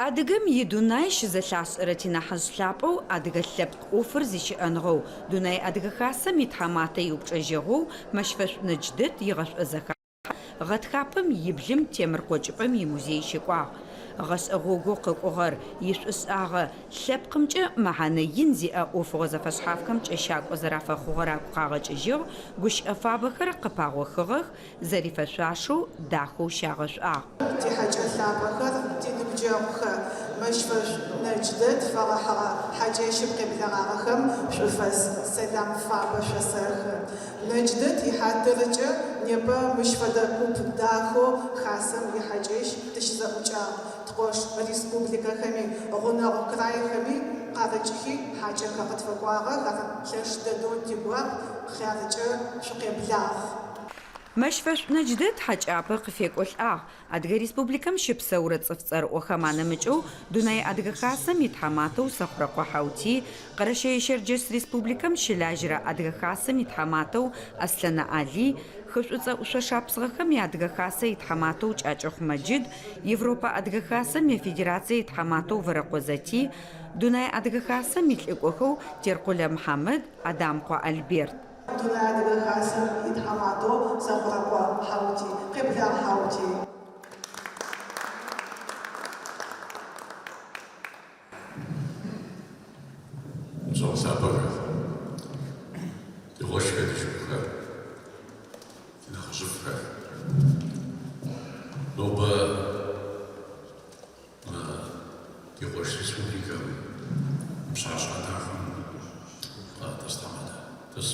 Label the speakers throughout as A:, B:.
A: Адыгэм идунай щызэлъашӏэрэ тинахьыжъ лъапӏэу адыгэ лъэпкъ ӏофыр зищыӏэныгъэу, Дунэе Адыгэ Хасэм итхьаматэ иупчӏэжьэгъоу Мэщфэшӏу Нэдждэт игъэшӏо зэхахьэ гъэтхапэм иблым Темыр Къокӏыпӏэм имузей щыкӏуагъ. Гъэшӏэ гъогоу къыкӏугъэр, ишӏушӏагъэ, лъэпкъымкӏэ мэхьанэ ин зиӏэ ӏофыгъо зэфэшъхьафхэм кӏэщакӏо зэрафэхъугъэр агу къагъэкӏыжьыгъ, гущыӏэ фабэхэр къыпагъохыгъэх, Зэрифэшъуашэу дахэу щагъэшӏуагъ.
B: Тихьэкӏэ лъапӏэхэр, тиныбджэгъухэр, Мэщфэшӏу Нэдждэт фэгъэхьыгъэ хьакӏэщым къеблэгъагъэхэм шӏуфэс сэлам фабэ шъосэхы. Нэдждэт ихьатыркӏэ непэ мыщ фэдэ куп дахэу Хасэм ихьакӏэщ тыщызэӏукӏагъ. Ткъош республикэхэми, гъунэгъу крайхэми къарыкӏхи хьакӏэхэр къытфэкӏуагъэх, ар лъэш дэдэу тигуап, хъяркӏэ шъукъеблагъ.
A: Мэщфэшӏу Нэдждэт хьэкӏапэ къыфекӏолӏагъ. Адыгэ Республикэм щыпсэурэ цӏыф цӏэрыӏохэм анэмыкӏэу Дунэе Адыгэ Хасэм итхьаматэу Сэхъурэкъо Хьаути, Къэрэщэе-Щэрджэс Республикэм щылажьэрэ Адыгэ Хасэм итхьаматэу Аслъэнэ Алый, Хы Шӏуцӏэ ӏушъо шапсыгъэхэм я Адыгэ Хасэ итхьаматэу Кӏакӏыхъу Мэджыд, Европэ Адыгэ Хасэм и Федерацие итхьаматэу Вэрэкъо Зэтий, Дунэе Адыгэ Хасэм илӏыкӏохэу Теркъулэ Мухьамэд, Адамкъо Альберт.
B: Дунэе Адыгэ Хасэм итхьаматэу Сэхъурэкъо Хьаути. Къеблагъ, Хьаути.
C: Ныбжьэгъу лъапӏэхэр, ди къуэшхэр, ди шыпхъухэр, ди нэхъыжьыфӏхэр. Нобэ мы ди къуэш республикэм пщыхьэщхьэ дахэм тӏыс тхьэмадэ, тӏыс,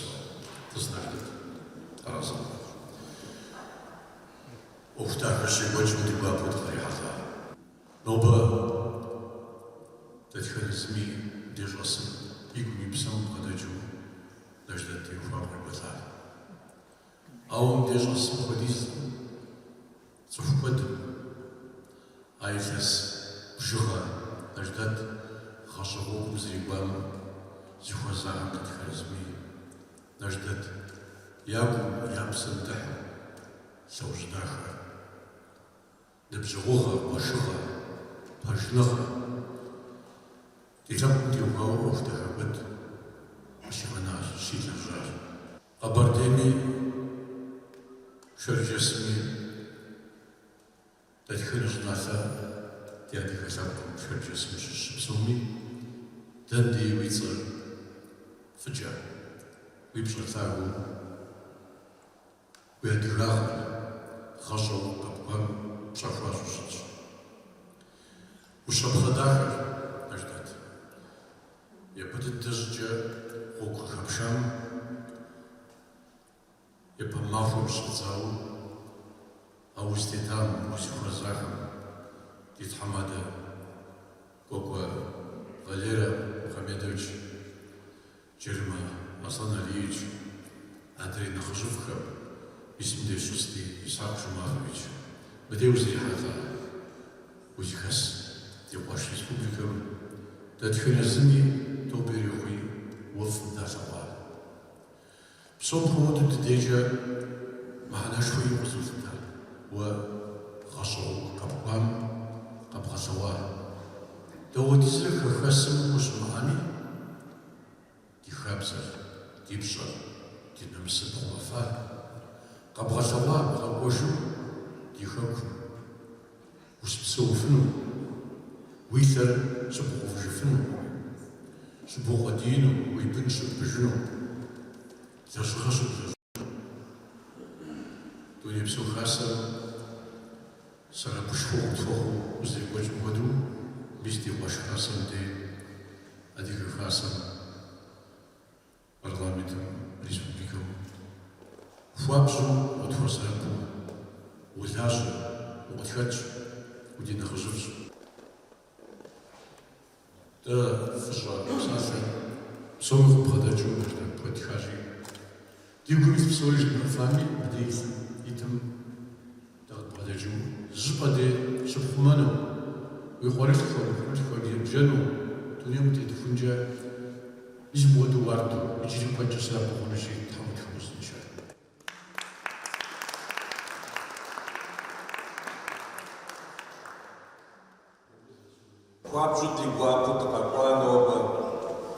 C: тӏыс Нэждэт, арэзы. ӏуэху дахэ щекӏуэкӏым ди гуапэу дыкърихьэлӏа. Нобэ дэтхэнэ зыми мыбдеж щӏэсым и гум и псэм къыбгъэдэкӏыу Нэждэт теухуауэ къекӏуэлӏар. Ауэ мыбдеж щӏэсым хуэдиз цӏыху куэдым а илъэс бжыгъэ Нэждэт гъащӏэ гъуэгум зэрикӏуам зыхуэзахэм дэтхэнэ зыми Нэждэт я гум, я псэм дыхьэу лъэужь дахэ, ныбжьэгъугъэ, къуэшыгъэ, пэжыныгъэ ди лъэпкъым теухуауэ ӏуэху дахэ куэд къыщигъэнащ, щилэжьащ. Къэбэрдейми, Шэрджэсми, дэтхэнэ щӏыналъэ ди адыгэ лъэпкъым Шэрджэсым щыщ щыпсэуми, дэн дей уи цӏэр фӏыкӏэ, уи пщӏэр лъагэу, уи адыгагъэр гъащӏэу къэпкӏуам пщӏэ хуащӏу щытщ. Ущапхъэ дахэщ, Нэждэт. Япэ дыдэ щӏыкӏэ гъуэгу къыхэпшам, япэ махуэм щыщӏэдзауэ а узытетам, узыхуэзахэм ди тхьэмадэ Кӏуэкӏуэ Валерэ Мухамедович, Джарымэ Аслъэн Алиевич, адрей нэхъыжьыфӏхэм, мис мыбдеж щыс ди Исхьэкъ Жумафович, мыдей узрихьэлӏа, узыхэс ди къуэш республикэм дэтхэнэ зыми тобэ ирехъуи уэ фӏым далъэгъуа. Псом хуэмыдэу ди дежкӏэ мыхьэнэшхуэ иӏэу къызолъытэ уэ гъащӏэ гъуэгу къэпкӏуам къэбгъэлъэгъуа. Дауэдизрэ хэхэсым ущымыӏэми, ди хабзэр, ди пщӏэр, ди нэмысыр пхъумэфа, къэбгъэлъэгъуа укъэкӏуэжу ди хэкум ущыпсэуфыну, уи лъэр щыбгъэувыжыфыну, щыбукъуэдиину, уи бын щыппӏыжыну, лэжьыгъэ щыблэжьыну. Дунейпсо Хасэм сэбэпышхуэ къыпхуэхъуу узэрекӏуэкӏым хуэдэу, мис ди къуэш Хасэм дей, Адыгэ Хасэм, парламентым, республикэм хуабжьу къытхуэсэрэпу улажьэ, укъытхэтщ, удинэхъыжьыфӏщ. Дэ фӏыщӏэ псалъэ псоми къыббгъэдэкӏыу пхуэтхащи, ди гум илъ псори жыдмыӏэфами, мыдей итым дэ къыдбгъэдэкӏыу зыщӏыпӏэ дей щыпхъумэну, уи къуэрылъхуэм, уи пхъурылъхуэм ебджэну, дунейм утетыхункӏэ мис мыуэду уардэу иджыри куэдкӏэ сэбэп ухъунущи, Тхьэм утхуиузыншэ.
D: Хуабжьу ди гуапэу дыкъэкӏуа нобэ.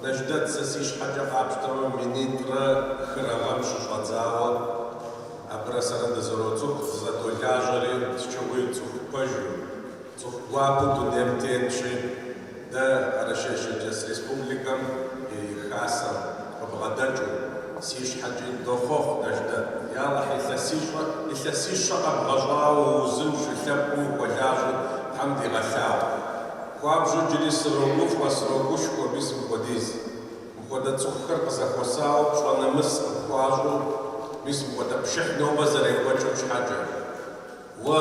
D: Нэждэт сэ си щхьэкӏэ къапщтэмэ, минитӏрэ хырэ гъэм щыщӏэдзауэ абырэ сэрэ дызэроцӏыху, дызэдолажьэри, сытщыгъуи цӏыху пэжу, цӏыху гуапэу дунейм тетщи, дэ Къэрэшей-Шэрджэс Республикэм и Хасэм къыбгъэдэкӏыу, си щхьэкӏи дохъуэхъу Нэждэт. Ялыхь, илъэсищӏэ, илъэсищэ къэбгъэщӏауэ, уузыншэу, лъэпкъым ухуэлажьэу Тхьэм дигъэлъагъу. Хуабжьу иджыри срогуфӏэ, срогушхуэ, мис мыпхуэдиз. Мыпхуэдэ цӏыхухэр къызэхуэсауэ пщӏэ нэмыс къыпхуащӏу, мис мыпхуэдэ пшыхь нобэ зэрекӏуэкӏым щхьэкӏэ. Уэ,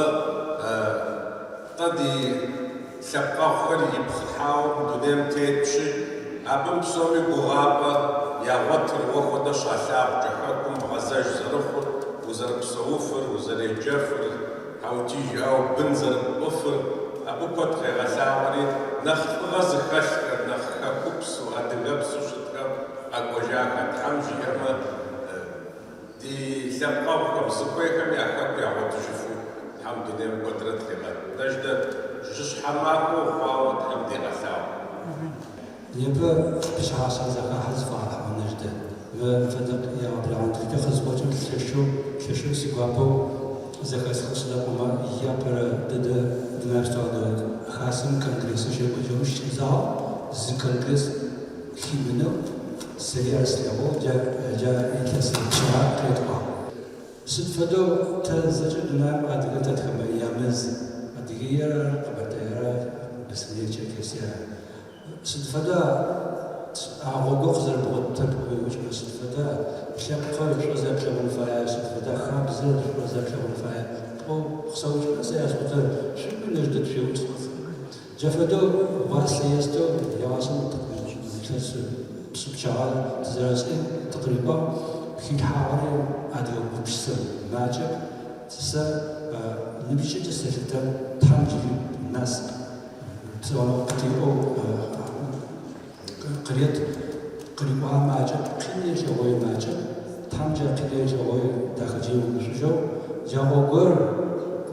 D: тӏэ ди лъэпкъэгъухэр ипхъыхьауэ мы дунейм тетщи, абым псоми гугъапӏэ ягъуэтыр уэ хуэдэ щалъагъукӏэ хэкум бгъэзэж зэрыхъур, узэрыпсэуфыр, узэреджэфыр, Хьэутий жиӏауэ бын зэрыппӏыфыр, абы куэд къегъэлъагъуэри, нэхъ лӏыгъэ зыхэлъхэр, нэхъ хэкупсэу, адыгэпсэу щытхэм къэкӏуэжахэр, Тхьэм жиӏэмэ, ди лъэпкъэгъухэм, зыхуейхэм я хэку ягъуэтыжыфу Тхьэм дунейм куэдрэ тригъэт. Нэждэт, жьыщхьэ махуэ ухъуауэ Тхьэм дигъэлъагъу.
E: Непэ пчыхьэшъхьэ зэхахьэ зыфэгъэхьыгъэ Нэждэт мы фэдэ егъэблэгъэн тхылъыр къызыкъокӏым лъэшэу, лъэшэу сигуапэу зэхэсхыгъ, сыда пӏомэ иапэрэ дэдэ Дунэе Адыгэ Хасэм конгрессыр щекӏокӏыгъэм щыкӏэдзагъэу зы конгресс химынэу сэри ар слъэгъугъ, джа джа илъэс пчъагъэ къеткӏуагъ. Сыд фэдэу тэ зэкӏэ дунаим адыгэ тэтхэмэ ямыз, Адыгеер ары, Къэбэртаер ары, Бэслъыные, Черкесиер ары. Сыд фэда а гъогур къызэрыбгъоттыр пӏуи сыд фэда лъэпкъыр шӏу зэрэплъэгъун фаер, сыд фэда хабзэр шӏу зэрэплъэгъун фаер пӏоу къысэупчӏымэ сэ ясӏотэр шъуӏуи Нэждэт шъуеупчӏ. Джа фэдэу уасэ естэу егъашӏэм илъэс пшӏы пчъагъэ тызэрэшӏи тыкъырикӏуагъ, хилъхьагъэри адыгэ гупшысэ макӏэп, сэ ныбжькӏэ сэлъытэ Тхьэм джыри насып псауныгъэ къытиӏоу къырет, къырикӏуагъэр макӏэп, къин елъэгъои макӏэп, Тхьэм джа къин елъэгъои дахэкӏэ еугушӏужьэу, джа гъогур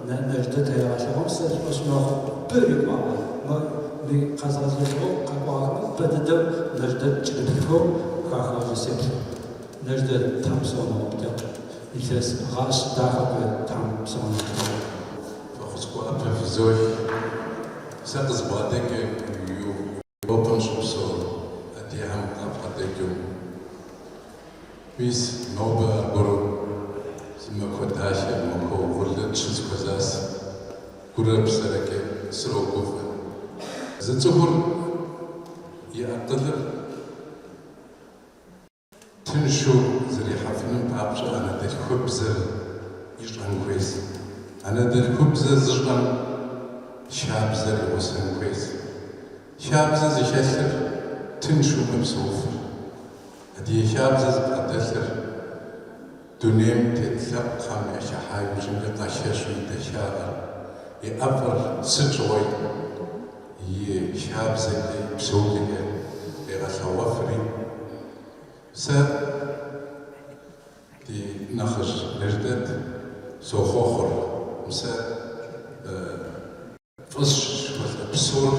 E: Нэждэт арегъэлъэгъум сэ сшӏошъ мэхъу, бэ рикӏуагъэр, мы мы къэзгъэзэжьыгъэу къэкӏуагъэхэм бэ дэдэу Нэждэт кӏырыплъхэу хахыгъэкӏэ сеплъы. Нэждэт, Тхьэм псауныгъэ къыует, илъэс гъашӏэ дахэ къыует, Тхьэм псауныгъэ къыует.
F: Фӏэхъус гуапэ фызох. Сэ къызбгъэдэкӏыу Европэм щыпсэу адыгэхэм къабгъэдэкӏыу. Мис нобэ аргуэру зы махуэ дахэ, махуэ угъурлы дыщызэхуэзас, гурэ псэрэкӏэ срогуфӏэ. Зы цӏыхур и акъылыр Тыншу зэрихьэфыным папщӏэ анэдэлъхубзэр ищӏэн хуейс. Анэдэлъхубзэ зыщӏэм хабзэр игъусэн хуейс. Хабзэ зыхэлъыр тыншу мэпсэуфыр. Адыгэ хабзэ зыбгъэдэлъыр дунейм тет лъэпкъхэм яхыхьа иужьымкӏэ къахэщу и дахагъэр, и ӏэфӏыр сыт щыгъуи и хабзэкӏэ, и псэукӏэкӏэ къегъэлъэгъуэфри. Сэ ди нэхъыжь Нэждэт сохъуэхъур, сэ фӏыщ жыхуэлӏэ псор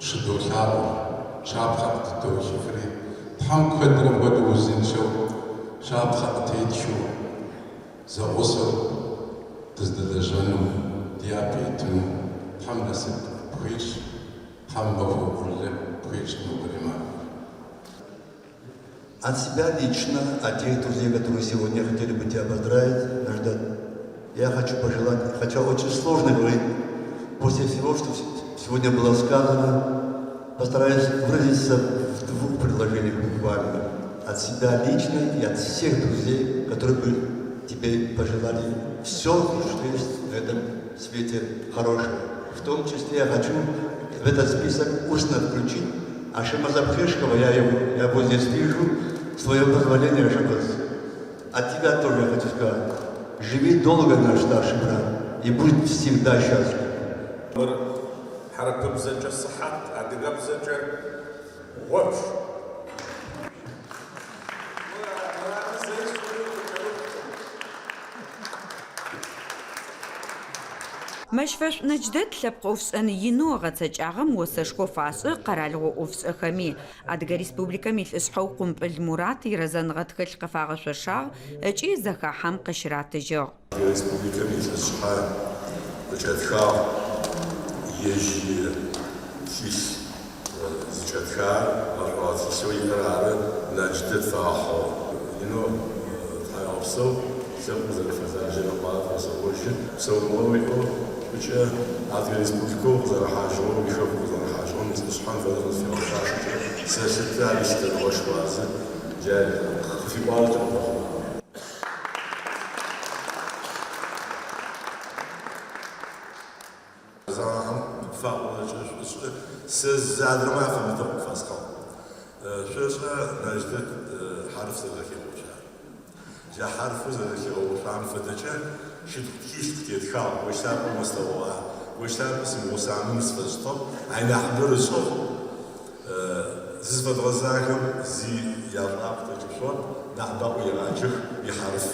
F: щыдолъагъур, щапхъэ къыддохыфри, Тхьэм куэдрэ хуэдэу узыншэу щапхъэ къытетхыу, зэгъусэу дыздэлэжьэну, дяпэ итыну Тхьэм насып пхуищӏ, Тхьэм махуэ угъурлы пхуищӏ нобэрей махуэр.
G: От себя лично, от тех друзей, которые сегодня хотели бы тебя поздравить, Наждат, я хочу пожелать, хотя очень сложно говорить после всего, что сегодня было сказано, постараюсь выразиться в двух предложениях буквально. От себя лично и от всех друзей, которые бы тебе пожелали все, что есть на этом свете хорошего. В том числе я хочу в этот список устно включить Ашемаза Пхешкова, я его здесь вижу, с твоего позволения, Ашемаз. От тебя тоже я хочу сказать. Живи долго, наш старший брат, и будь всегда счастлив.
D: Мыр хьэрыпыбзэкӏэ сыхьэт, адыгэбзэкӏэ гъуэбж.
A: Мэщфэшӏу Нэдждэт лъэпкъ ӏофшӏэн инэу ыгъэцэкӏагъэм осэшхо фашӏы къэралыгъо ӏофышӏэхэми. Адыгэ Республикэм и Лӏышъхьэу Къумпӏыл Мурат ирэзэныгъэ тхылъ къыфагъэшъошагъ ыкӏи зэхахьэм къыщыратыжьыгъ.
H: Адыгэ Республикэм и Лӏышъхьэ къыкӏэтхагъ ежь и тхылъ зыкӏэтхагъэр гъэшӏогъэ тхылъэу иӏэр ары Нэдждэт фэгъэхьыгъэу. Инэу тхьауегъэпсэу, лъэпкъым узэрэфэлажьэрэ хъуагъэр фэсэӏожьы. Псауныгъэ уиӏэу шӏукӏэ Адыгэ Республикэу укъызэрыхьажьыгъэу, уихэку укъызэрыхьажьыгъэм и Лӏышъхьэм фэдэ къызфигъэшъуашэкӏэ сэлъытэ, ар илъытэныгъэшху азы, джа къыфиӏуагъэр кӏэӏотыгъ. Зэгъахэм къыпфаӏорэкӏэ шӏушӏэ, сэ зы адрэмэ афэмыдэу къыпфэсхьыгъ. Шъошӏэ Нэдждэт хьарыф зэрэзэхигъэуцуагъэр. Джа хьарыфэу зэрэзэхигъэуцуагъэм фэдэкӏэ щытхъу тхылъ къытетхагъ, Ощ лъапӏэм услъэгъугъа, ощ лъапӏэ симыгъусамэ мыр сфэшӏытыгъ, ай нахьыбэр ышӏыгъ. Зызфэдгъэзахэм зи яшӏуагъэ къытэкӏышъугъэп, нахь баӏоу егъаджэх ихьарыф.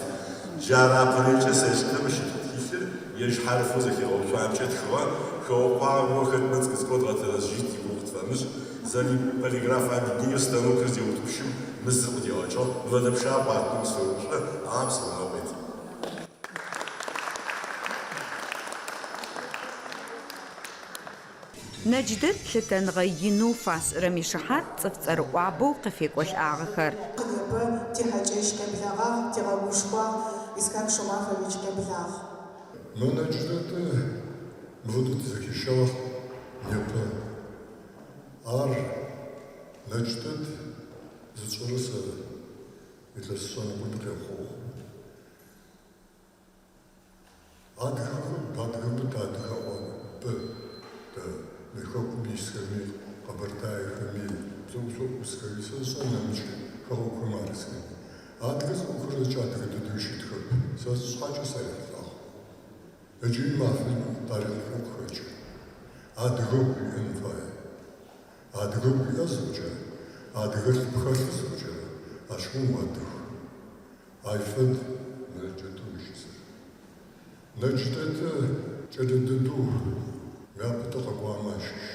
H: Джар апэрэкӏэ сэлъытэ мы щытхъу тхылъыр ежь хьарыфэу зэхигъэуцуагъэмкӏэ тхыгъэ, хэукъуагъэу хэтмэ цӏыкӏу-цӏыкӏоу дгъэтэрэзыжьыт игугъу къытфэмышӏ, зэри полиграф объединениеу станокыр зеутӏупщым мы зыр къыдигъэкӏыгъ, мыфэдэ пчъагъэ къуатынэу сыфэгушӏо, ам псауныгъэ къует.
A: Нэдждэт лъытэныгъэ инэу фашӏырэм ишыхьат цӏыф цӏэрыӏуабэу къыфекӏолӏагъэхэр.
B: Непэ тихьакӏэщ къеблэгъагъ, тигъэгушхуагъ, Исхак Шумафович къеблагъ.
I: Мы Нэдждэт мыфэдэу тызэхищагъ непэ. Ар Нэдждэт зысшӏэрэр сэ илъэс шъэныкъом къехъугъ. Адыгэхэм, адыгэмэ тыадыг аӏо бэ, тэ мы хэкум исхэми, къэбэртаехэми, псыӏушъо ӏусхэми, сэшӏэ нэмыкӏ хэгъэгухэм арысхэми. Адыгэ зыӏохэр зэкӏэ адыгэ дэдэу щытхэп, сэ сшъхьэкӏэ сарихьылӏагъ. Ыджыри мафэм тарихъхэу къыхэкӏы. Адыгэгу уиӏэн фае. Адыгэгу уиӏэ зыхъукӏэ, адыгэлъ пхэлъы зыхъукӏэ, ащыгъум уадыг. Ай фэд Нэдждэтэу щысыр. Нэдждэт кӏэлэ дэдэу уяпэ къэкӏуагъэмэ ащыщ.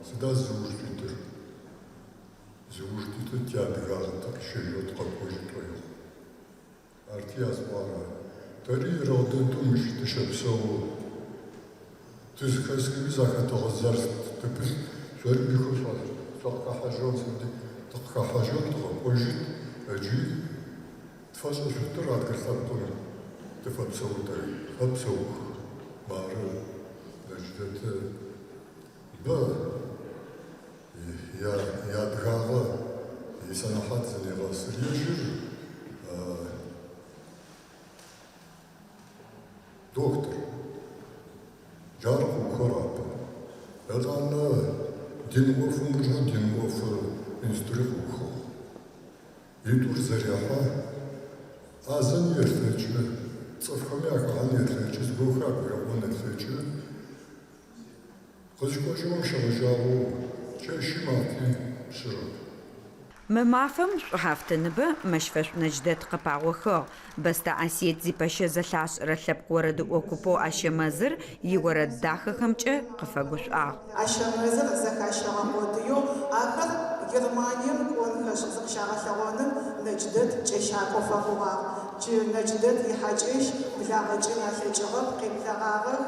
I: Сыда зыуж титыр? Зыуж титыр тиадыгагъэ тыкъыщежьэу тыкъэкӏожьы тшӏоигъу. Арти ясӏуагъэр. Тэри ерэгъ дэдэу мыщ тыщэпсэу. Тызхэсхэми захэтэгъэзэр тыпылъ, шъори мыхэу шъуакъыхэхьажьыгъэм фэдэ тыкъыхэхьажьыгъ, тыкъэкӏожьыт ыкӏи тфэшӏэшъутыр адыгэ лъэпкъым тыфэпсэу тэри фэпсэух. Мары Нэдждэт бэ иадыгагъэ исэнэхьат зынегъэсыр ежьыр. Доктор, джар къыухыгъ апэ. Етӏанэ дин ӏофым ыужкӏэ дин ӏоф институтри къыухыгъ. Итӏур зэрехьэ, ӏазэн елъэкӏы, цӏыфхэми ахэхьан елъэкӏы, зыгорэхэр агуригъэӏон елъэкӏы. Къызыкӏожьыгъэм щегъэжьагъэу чэщи мафи пшъырэп.
A: Мы мафэм шӏухьафтыныбэ Мэщфэшӏу Нэдждэт къыпагъохыгъ. Бэстэ Асиет зипэщэ зэлъашӏэрэ лъэпкъ орэдыӏо купэу Ащэмэзыр иорэд дахэхэмкӏэ къыфэгушӏуагъ.
B: Ащэмэзыр зэхащэгъэ къодыеу ахэр Германием кӏонхэшъ зыкъыщагъэлъэгъоным Нэдждэт кӏэщакӏо фэхъугъагъ. Джы Нэдждэт ихьакӏэщ благъэкӏын алъэкӏыгъэп, къеблэгъагъэх.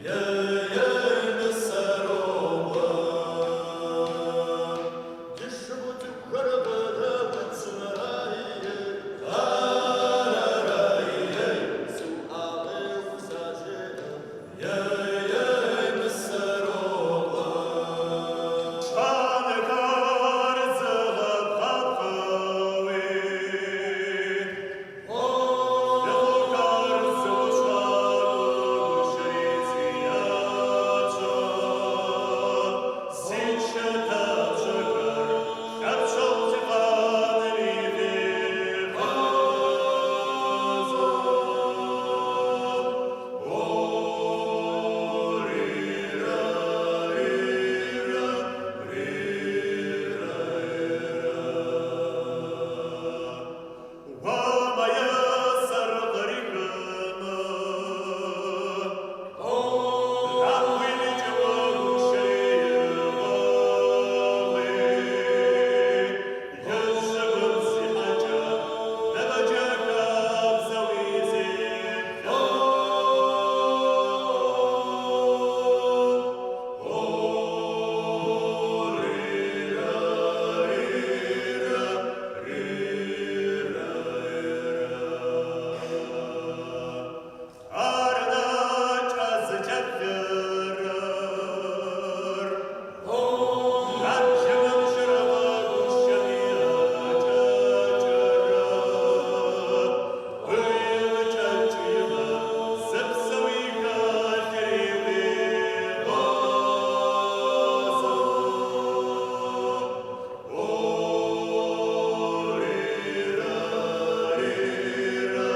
J: Ей-ей, Мысэрокъуэ, ди шыпхъу цӏыкӏухэр бэдэуцымэ, Арараей, сыуӏэгъей сажеӏэ, Ей-ей, Мысэрокъуэ. Пщӏанэхэр зыгъэпхъапхъэуи, Лъыхъухэр зыущакӏуэ гущэри си ячӏэ, Си чэтапщӏэхэр лъэпщэу си къанэри фигъазэ. О-ри-ра-ри-ра, ри-ра-ра. Уамая сэр кърихымэ, Рахуилыкӏыуэ гущэри Е жьэгум сихьэкӏэ, нэмэджэ хабзэуи зеплъэ. О-ри-ра-ри-ра, ри-ра-ра. Арнакӏэ зыкӏэплъырыр, Лабжьымэм щырыгъэ гущэми акӏэкӏэрэ, Уилыкӏэкӏимэ, зыпсэуи хэлъри уигъазэ. О-ри-ра-ри-ра, ри-ра-ра.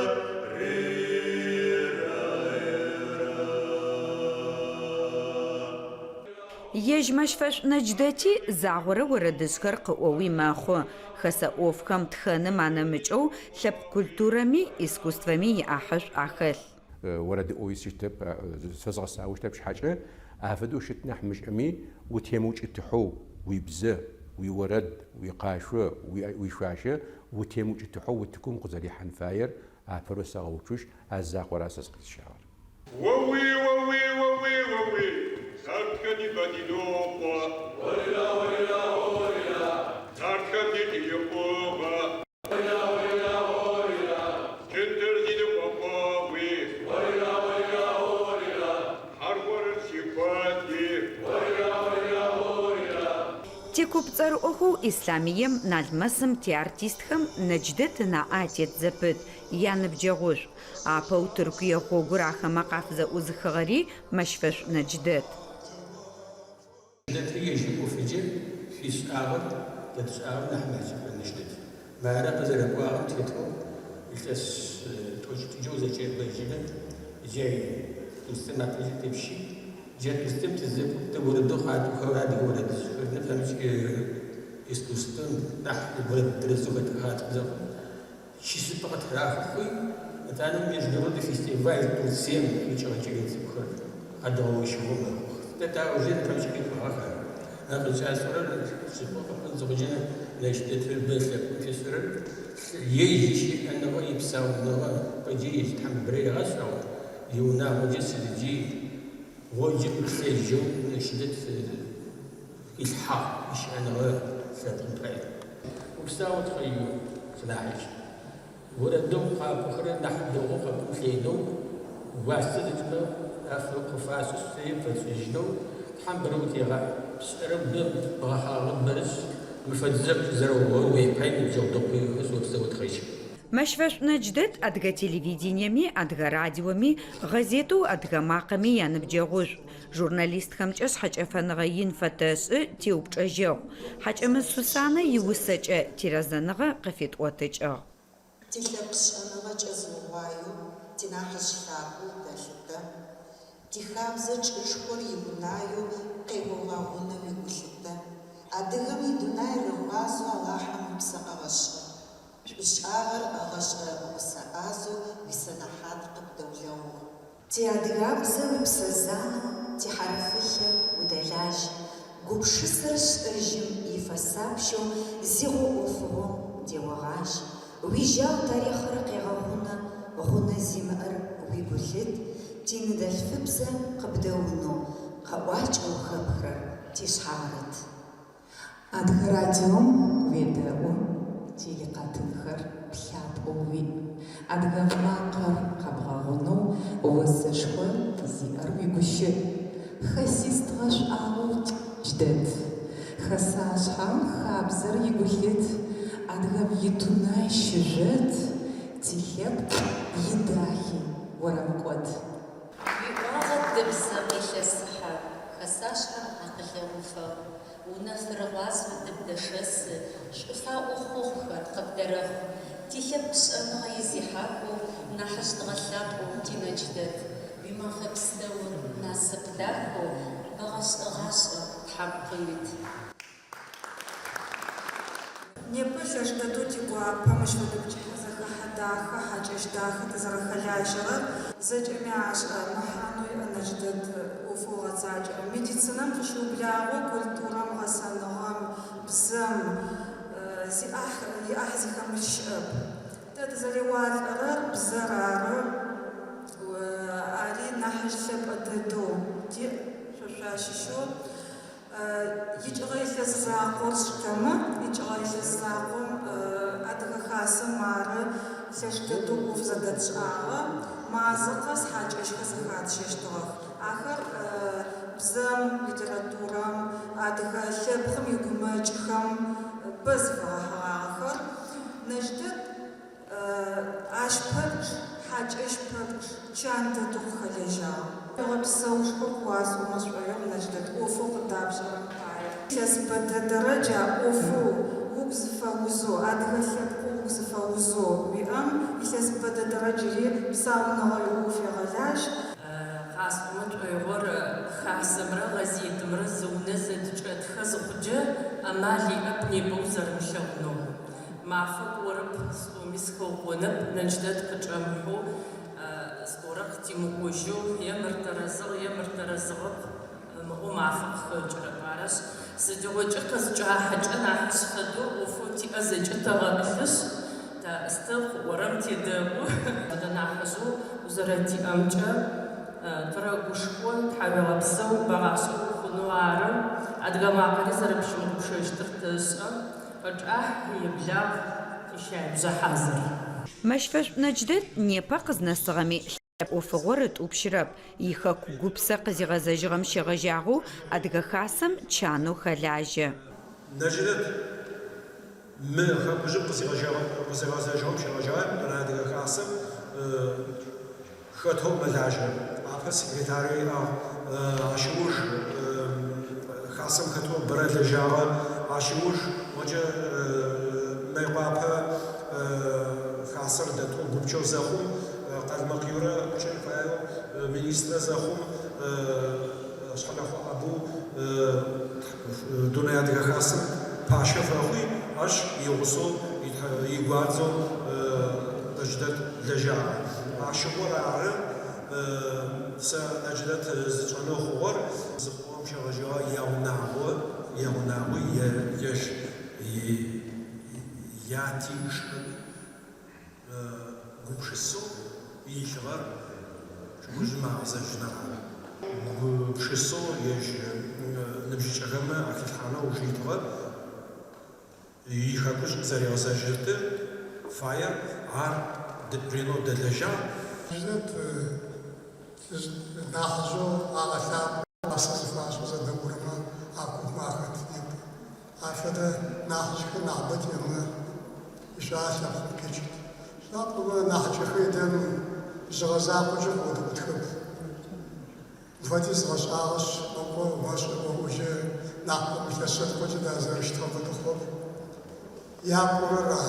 A: Ежь Мэщфэшӏу Нэдждэти загъорэ орэдыжъхэр къыӏоуи мэхъу. Хэсэ ӏофхэм, тхэным анэмыкӏэу лъэпкъ культурэми искусствэми иӏахьышӏу ахэлъ.
K: Орэдыӏоуи сыщытэп, зыфэзгъэсауэ щытэп шъхьакӏэ, афэдэу щыт нахь мышӏэми, утемыукӏытыхьэу уибзэ, уиорэд, уикъашъо, уишъуашэ утемыукӏытыхьэу утыкум укъызэрихьан фаер апэрэу сэгъэуцушъ, а закъор ары сэ сыкъызщагъэр.
J: Уэуи, уэуи, уэуи, уэуи, Нартхэм ди Бадинокъуэ. Орира, орира, орира. Нартхэм ди Тӏиикъугъэ. Орира, орира, орира. Чынтыр зи ныкъуэкъуэгъуи. Орира, орира, орира. Хьэрхуэрыр си куэди. Орира, орира, орира.
A: Тикуп цӏэрыӏохэу Ислъамыем, Налмэсым тиартистхэм Нэдждэт ынаӏэ атет зэпыт, яныбджэгъушӏу. Апэу Тыркуе гъогур ахэмэ къафызэӏузыхыгъэри Мэщфэшӏу Нэдждэт.
L: Нэдждэтыр ежь иӏофыкӏэ фишӏагъэр дэтшӏагъэм нахь макӏэп Нэдждэт. Мары къызэрэкӏуагъэм тетэу илъэс тӏокӏитӏукӏэ узэкӏэӏэбэжьымэ, джай Турцием апэкӏэ тепщи, джа Турцием тызэкӏом тэ орэдэу къатӏохэрэр адыгэ орэдыжъхэр, нэмыкӏ искусствэм нахь орэд тэрэзэу хэтхэр къатӏо зэхъум, Щысыпӏэ къытырахы хъуи, етӏанэ международный фестиваль Турцием къикӏыгъэ кӏэлэцӏыкӏухэр къэдгъэущыгъэу мэхъух. Тэ таужи нэмыкӏ къикӏуагъэх ар. Ар къызкӏасӏорэр шъыпкъэу къэпӏон зыхъукӏэ Нэдждэтыр бэ лъэпкъым фишӏэрэр ежь ищыӏэныгъэ, ипсауныгъэ къыджи ежь Тхьэм бэрэ егъашӏ, ау иунагъокӏэ сыдджи гъоджэ ӏуплъэжьэу Нэдждэт хилъхьагъ ищыӏэныгъэ лъэпкъым пае. Упсау тхъэжьэу, сынахьыжъ. Орэдэу къапӏохэрэр нахь дэгъоу къэпӏон плъэкӏынэу, уасэ зэкӏэмэ къыфашӏышъ, сэри пфэсшӏыжьынэу Тхьэм бэрэ утегъаӏ. Пшӏэрэм бэ, бгъэхъагъэм бэрышъ, мы фэдизыр зэрэугъоир уепай ныбджэгъу дэгъухэшъ, опсэу тхъэжь.
A: Мэщфэшӏу Нэдждэт Адыгэ телевидениеми, Адыгэ радиоми, гъэзетэу Адыгэ макъэми яныбджэгъушӏу. Журналистхэмкӏэ шъхьэкӏэфэныгъэ ин фэтэшӏы, тиупчӏэжьэгъу. Хьакӏэмыз Сусанэ иусэкӏэ тирэзэныгъэ къыфитӏотыкӏыгъ.
M: Тилъэпкъ шӏэныгъэ кӏэзыугъуаеу тинахьыжъ лъапӏэу тэлъытэ. Тихабзэ чӏышхор иунаеу къеогъэгъунэ уигулъытэ. Адыгэм идунай рыгъуазэу Алахьым ыпсэ къыгъэшӏыгъ. Шӏушӏагъэр ыгъэшӏэрэ гъусэ ӏазэу уисэнэхьат къыбдэулэугъ. Тиадыгабзэ уипсэ занэу тихьарыфылъэ удэлажь, Гупшысэр шӏэжьым ифэсапщэу зигъо ӏофыгъом деогъажь. Уижьау тарихъыр къегъэгъунэ, гъунэ зимыӏэр уигулъыт. Тиныдэлъфыбзэ къыбдэунэу къэӏуакӏэу хэпхырэр тишъхьагъырыт.
N: Адыгэ радиом уедэӏу, телекъэтынхэр плъапӏэу уиӏ. Адыгэ макъэр къэбгъэгъунэу осэшхо зиӏэр уигущыӏ. Хасист гъэшӏуагъэу Нэдждэт. Хэсашъхьэм хабзэр игулъыт, Адыгэм идунай щыжъот, Тилъэпкъ идахи орэмыкӏод.
O: Уиӏуагъэ тыбзэ къелъэсыхьэ, Хэсашъхьэм акъылэгъу уфэхъу. Унэфырыгъуазэу тыбдэшэсы, Шӏуфаӏо хъохъухэр къыбдэрэхъу. Тилъэпкъ шӏэныгъэ изехьакӏоу, Нахьыжъ дгъэлъапӏэу ти Нэдждэт. Уимэфэ пстэур насып дахэу, Бэгъэшӏэ гъашӏэ Тхьэм къыуит.
P: Непэ лъэш дэдэу тигуапэ мыщ фэдэ пчыхьэзэхэхьэ дахэ, хьакӏэщ дахэ тызэрэхэлажьэрэр. Зэкӏэми ашӏэ мэхьанэу иӏэ Нэдждэт ӏофэу ыгъэцакӏэрэм. Медицинэм къыщыублагъэу культурэм, гъэсэныгъэм, бзэм зиӏахь иӏахь зыхэмылъ щыӏэп. Тэ тызэреуалӏэрэр бзэр ары, ари нахьыжъ лъэпӏэ дэдэу тиӏ, шъо шъуащыщэу. Икӏыгъэ илъэс закъор сштэмэ, икӏыгъэ илъэс закъом Адыгэ Хасэм ары лъэш дэдэу ӏоф зэдэтшӏагъэ. Мазэ къэс хьакӏэщхэр зэхатщэщтыгъэх. Ахэр бзэм, литературэм, адыгэ лъэпкъым игумэкӏхэм бэ зыфэгъэхьыгъагъэхэр. Нэдждэт ащ пэпчъ, хьакӏэщ пэпчъ чан дэдэу къыхэлэжьагъ. Тхьауегъэпсэушхо къыуасӏомэ сшӏоигъу Нэдждэт ӏофэу къыдапшӏэрэм пае. Илъэс бэ дэдэрэ джа ӏофэу угу зыфэузэу, адыгэ лъэпкъэу угу зыфэузэу уиӏэм илъэс бэ дэдэрэ джыри псауныгъэ уиӏэу уфегъэлажь.
Q: Къасӏомэ тшӏоигъор Хасэмрэ гъэзетымрэ зы унэ зэдычӏэтхэ зыхъуджэ, амал иӏэп непэ узэрымылъэгъунэу. Мафэ кӏорэп, сӏоми сыхэукъонэп, Нэдждэт къычӏэмыхьэу, зыгорэ къытимыӏожьэу, е мыр тэрэзыгъ, е мыр тэрэзыгъэп ымыӏоу мафэ къыхэкӏырэп. Арышъ, сыдигъокӏи къызыкӏахьэкӏэ нахьыжъ фэдэу ӏофэу тиӏэ зэкӏэ тэгъэӏылъышъ, тэӏысты, къыӏорэм тедэӏу. Фэдэ нахьыжъэу узэрэтиӏэмкӏэ тырэгушхо, тхьауегъэпсэу, бэгъашӏэ ухъунэу ары. Адыгэ макъэри зэрэпщымыгъупшэщтыр тэшӏэ. Къычӏахь, еблагъ, тищаибжъэ хьазыр.
A: Мэщфэшӏу Нэдждэт непэ къызнэсыгъэми лъэпкъ ӏофыгъор ытӏупщырэп. Ихэку гупсэ къызигъэзэжьыгъэм щегъэжьагъэу Адыгэ Хасэм чанэу хэлажьэ.
R: Нэдждэт мы хэкужъым къызигъэзэжьыгъэм щегъэжьагъэу Дунэе Адыгэ Хасэм хэтэу мэлажьэ. Апэ секретарэу иӏагъ, ащ ыуж Хасэм хэтэу бэрэ лэжьагъэ, ащ ыуж моджэ Мыекъуапэ Хасэр дэтэу гупчэу зэхъум, Къалмыкъ Юрэ ӏукӏэн фаеу министрэ зэхъум, Шъхьэлэхъо Абу Дунэе Адыгэ Хасэм пащэ фэхъуи, ащ игъусэу, игуадзэу Нэдждэт лэжьагъэ. Ащыгъур ары сэ Нэдждэт зысшӏэнэу хъугъэр. Зыхъугъэм щегъэжьагъэу яунагъо, яунагъо ежь яти ышӏэн гупшысэу илъыгъэр чӏыгужъым агъэзэжьыныр ары. Гупшысэу ежь ныбжьыкӏэхэмэ ахилъхьанэу ыуж итыгъэр ихэкужъ къызэригъэзэжьыты фаер ар ренэу дэлэжьагъ.
I: Нэдждэт нахьыжъэу агъэлъапӏэу уасэ зыфашӏэу зэдэӏурэмэ а купмэ ахэт непэ. Ащ фэдэ нахьыжъхэр нахьыбэ тиӏэмэ, ишӏуагъэ лъэпкъым къикӏыт. Сыда пӏомэ нахьыкӏэхэр идэм жъыгъэ закъокӏэ къыодэӏутхэп. Мыфэдиз гъэшӏагъэшъ, оӏо, ошӏэ, оӏожьы, нахьыпэм илъэс шъэныкъокӏэ зэрэщытыгъэм фэдэ хъугъэп. Япӏорэр ара,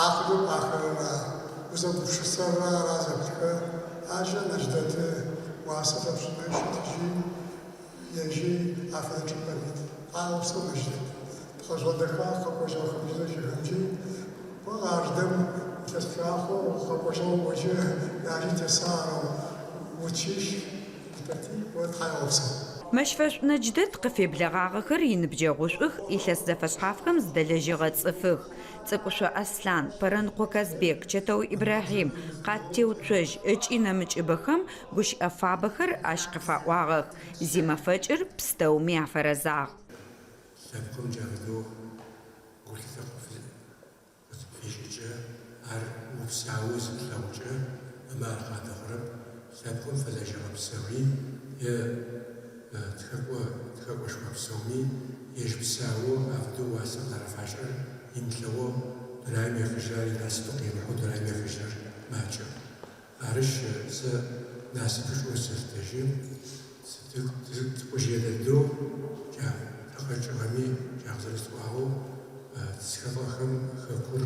I: акъылэу пӏахэрэр ара, узэгупшысэрэр ара зэплъыхэр, ащкӏэ Нэдждэты уасэ фэпшӏынэу щытыжьи, Ежьи афэдэ чӏыпӏэм ит. Тхьауегъэпсэу Нэдждэт. Тыкъэжъугъэдэхагъ къэкӏожьыгъэхэмкӏи зэкӏэхэмкӏи. Кӏо, ардэм илъэс пчъагъэу къэкӏожьыгъэу ӏоджэ яжи тесагъ, арэу уцищ, сэлъытэти, о тхьауегъэпсэу.
A: Мэщфэшӏу Нэдждэт къыфеблэгъагъэхэр иныбджэгъушӏух, илъэс зэфэшъхьафхэм зыдэлэжьэгъэ цӏыфых. Цӏыкӏушъо Аслъан, Пэрэныкъо Казбек, Чэтэо Ибрахьим, Къат Теуцожь ыкӏи нэмыкӏыбэхэм гущыӏэ фабэхэр ащ къыфаӏуагъэх, зимэфэкӏыр пстэуми афэрэзагъ.
C: Лъэпкъым джа фэдэу гулъытэ къызыпфишӏыкӏэ, ар упсаоу зыплъэгъукӏэ, бэмэ ар къадэхъурэп. Лъэпкъым фэлэжьэгъэ псэуи е тхэкӏо тхэкӏошхо псэуми ежь псаоу афэдэу уасэ къызэрэфашӏырэр имылъэгъоу дунаим ехыжьырэр, инасыпы къимыхьэу дунаим ехыжьырэр макӏэ. Арышъ, сэ насыпышӏоу сэлъытэжьы, цӏыкӏужъые дэдэу джа тыкъэкӏыгъэми, джа къызэрэсӏуагъэу, тызхэтыгъэхэм хэкур,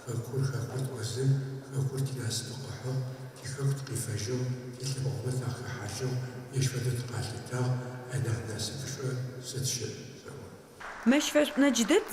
C: хэкур, хэкур тӏозы, хэкур тинасып къыхьыгъ, тихэку тыкъифэжьыгъ, тилъэпкъэгъумэ тахэхьажьыгъ, ежь фэдэу тыкъалъытагъ, ай нахь насыпышӏо сыд щыӏ, сэӏо.
A: Мэщфэшӏу Нэдждэт